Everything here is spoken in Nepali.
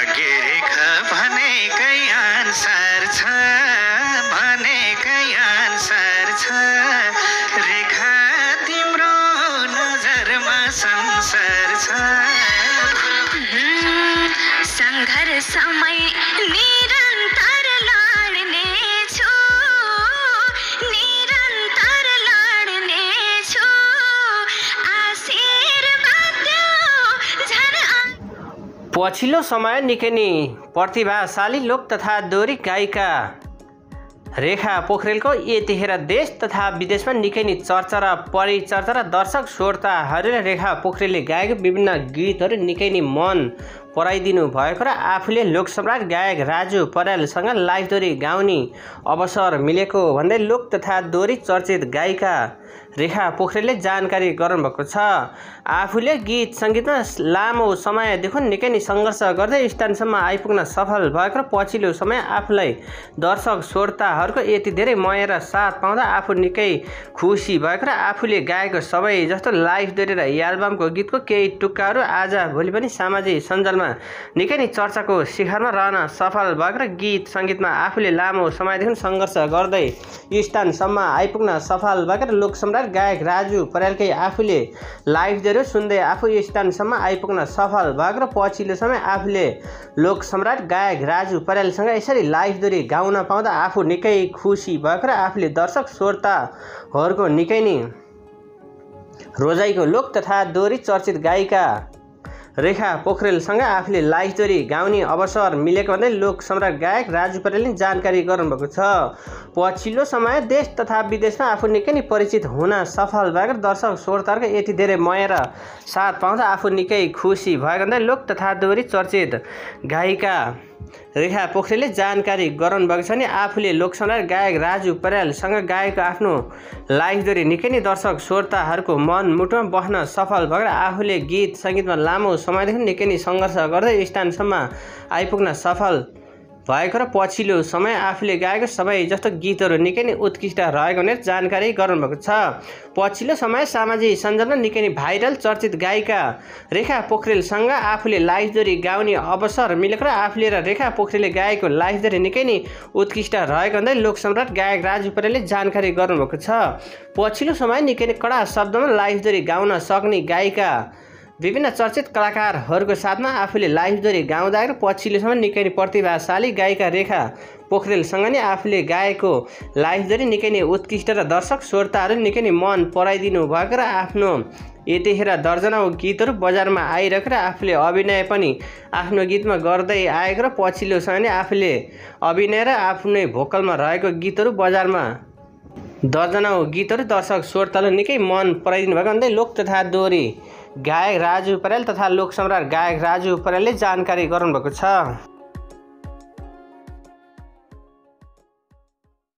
भाग्यरेखा भनेकै आन्सर छ, भनेकै आन्सर छ। रेखा तिम्रो नजरमा संसार छ। सङ्घर्षमै निरन्तर लड्नेछु, निरन्तर लड्नेछु। आशीर्वाद देऊ झन्। पछिल्लो समय निकै नै प्रतिभाशाली लोक तथा दोहोरी गायिका रेखा पोखरेलको यतिखेर देश तथा विदेशमा निकै नै चर्चा र परिचर्चा र दर्शक श्रोताहरूले रेखा पोखरेलले गाएको विभिन्न गीतहरू निकै नै मन पराइदिनु भएको र आफूले लोकसम्राट गायक राजु पौड्यालसँग लाइभ दोहोरी गाउने अवसर मिलेको भन्दै लोक तथा दोहोरी चर्चित गायिका रेखा पोखरेलले जानकारी गराउनुभएको छ। आफूले गीत सङ्गीतमा लामो समयदेखि निकै नै सङ्घर्ष गर्दै स्थानसम्म आइपुग्न सफल भएको र पछिल्लो समय आफूलाई दर्शक श्रोताहरूको यति धेरै माया र साथ पाउँदा आफू निकै खुसी भएको र आफूले गाएको सबै जस्तो लाइभ दोहोरी र एल्बमको गीतको केही टुक्काहरू आज भोलि पनि सामाजिक सञ्जालमा निकै नै चर्चाको शिखरमा रहन सफल भएको र गीत सङ्गीतमा आफूले लामो समयदेखि सङ्घर्ष गर्दै स्थानसम्म आइपुग्न सफल भएको र लोकसम्राट गायक राजु पौड्यालकै आफूले लाइभ दोहोरी सुन्दै आफू स्थानसम्म आइपुग्न सफल भएको र पछिल्लो समय आफूले लोकसम्राट गायक राजु पौड्यालसँग यसरी लाइभ दोहोरी गाउन पाउँदा आफू निकै खुसी भएको र आफूले दर्शक श्रोताहरूको निकै नै रोजाइको लोक तथा दोहोरी चर्चित गायिका रेखा पोखरेलसँग आफूले लाइभ दोहोरी गाउने अवसर मिलेको भन्दै लोक सम्राट गायक राजु पौड्यालले जानकारी गराउनुभएको छ। पछिल्लो समय देश तथा विदेशमा आफू निकै नै परिचित हुन सफल भएको दर्शक श्रोताहरूको यति धेरै माया र साथ पाउँदा आफू निकै खुसी भएको भन्दै लोक तथा दोहोरी चर्चित गायिका रेखा पोखरेलले जानकारी गराउनु भएको छ नि आफूले लोकसम्राट गायक राजु पौड्यालसँग गाएको आफ्नो लाइभ दोहोरी निकै नै दर्शक श्रोताहरूको मन मुटुमा बस्न सफल भएर आफूले गीत सङ्गीतमा लामो समयदेखि निकै नै सङ्घर्ष गर्दै स्थानसम्म आइपुग्न सफल भएको र पछिल्लो समय आफूले गाएको सबै जस्तो गीतहरू निकै नै उत्कृष्ट रहेको भनेर जानकारी गराउनु भएको छ। पछिल्लो समय सामाजिक सञ्जालमा निकै नै भाइरल चर्चित गायिका रेखा पोखरेलसँग आफूले लाइभ दोहोरी गाउने अवसर मिलेको र आफूले र रेखा पोखरेलले गाएको लाइभ दोहोरी निकै नै उत्कृष्ट रहेको भन्दै लोकसम्राट गायक राजु पौड्यालले जानकारी गराउनु भएको छ। पछिल्लो समय निकै नै कडा शब्दमा लाइभ दोहोरी गाउन सक्ने गायिका विभिन्न चर्चित कलाकारहरूको साथमा आफूले लाइभ दोहोरी गाउँदा र पछिल्लो समय निकै नै प्रतिभाशाली गायिका रेखा पोखरेलसँग नै आफूले गाएको लाइभ दोहोरी निकै नै उत्कृष्ट र दर्शक श्रोताहरूले निकै नै मन पराइदिनु भएको र आफ्नो यतिखेर दर्जनौं गीतहरू बजारमा आइरहेको र आफूले अभिनय पनि आफ्नो गीतमा गर्दै आएको र पछिल्लो समय नै आफूले अभिनय र आफ्नै भोकलमा रहेको गीतहरू बजारमा दर्जनौं गीतहरू दर्शक श्रोताले निकै मन पराइदिनु भएको भन्दै लोक तथा दोहोरी गायक राजु पौड्याल तथा लोक सम्राट गायक राजु पौड्यालले जानकारी गराउनु भएको छ।